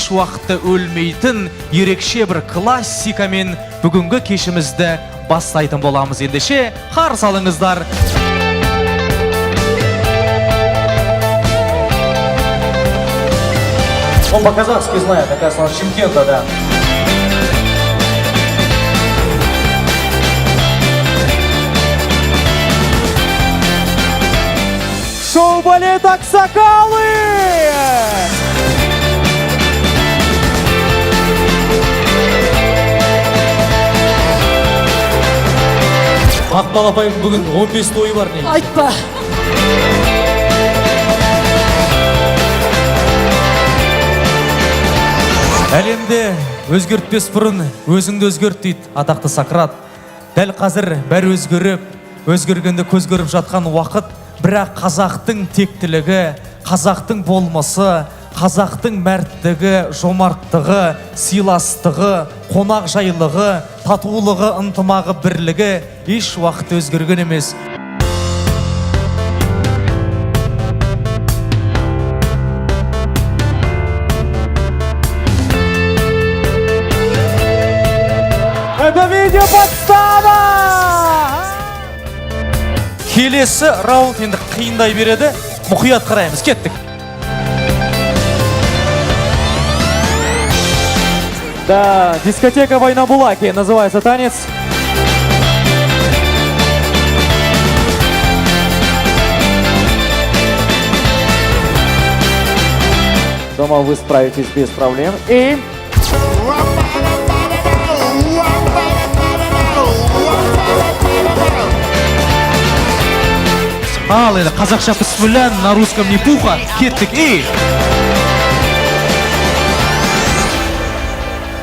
Еш уақытта өлмейтін ерекше бір классикамен бүгінгі кешімізді бастайтын боламыз. Ендеше, қарсы алыңыздар. Он по-казахски знает, оказывается, он с Чимкента, да. Шоу-балет «Аксакалы»! Мақпал апайым, бүгін 15 тойы бар негізі. Айтпа. Әлемді өзгертпес бұрын өзіңді өзгерт дейді атақты Сократ. Дәл қазір бәрі өзгеріп, өзгергенді көз көріп жатқан уақыт, бірақ қазақтың тектілігі, қазақтың болмысы, қазақтың мәрттігі, жомарттығы, сыйластығы, қонақжайлығы, татулығы, ынтымағы, бірлігі еш уақыт өзгерген емес. Это видео подстава! Келесі раунд енді қиындай береді. Мұқият қараймыз. Кеттік. Да, «Дискотека в Айнабулаке» называется танец. Думаю, вы справитесь без проблем. И Ал енді қазақша бісміллә, на русском не пуха. Кеттік. И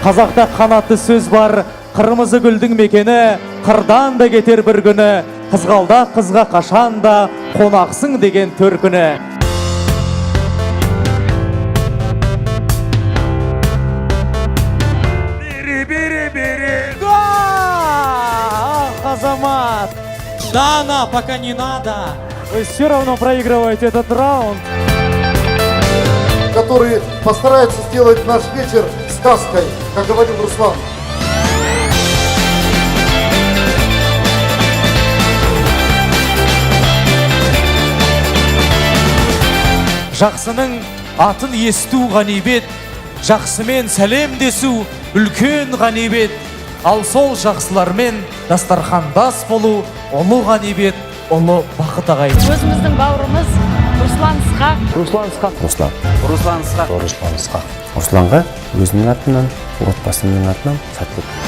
қазақта қанатты сөз бар: қырмызы гүлдің мекені, қырдан да кетер бір күні, қызғалдақ қызға қашан да қонақсың деген төркіні. Бери, бери, бери. Да! Ах, Азамат! Дана, пока не надо. Вы все равно проигрываете этот раунд. Которые постараются сделать наш вечер сказкой, как говорил Руслан. Жақсының атын есту ғанибет, жақсымен сәлемдесу үлкен ғанибет, ал сол жақсылармен дастархандас болу ұлы ғанибет, ұлы бақыт, ағайын. Өзіміздің бауырымыз Руслан Ысқақ. Руслан Ысқақ. Руслан. Руслан Ысқақ. Руслан Ысқақ. Русланға өзімнің атымнан, отбасымның атынан сәттілік.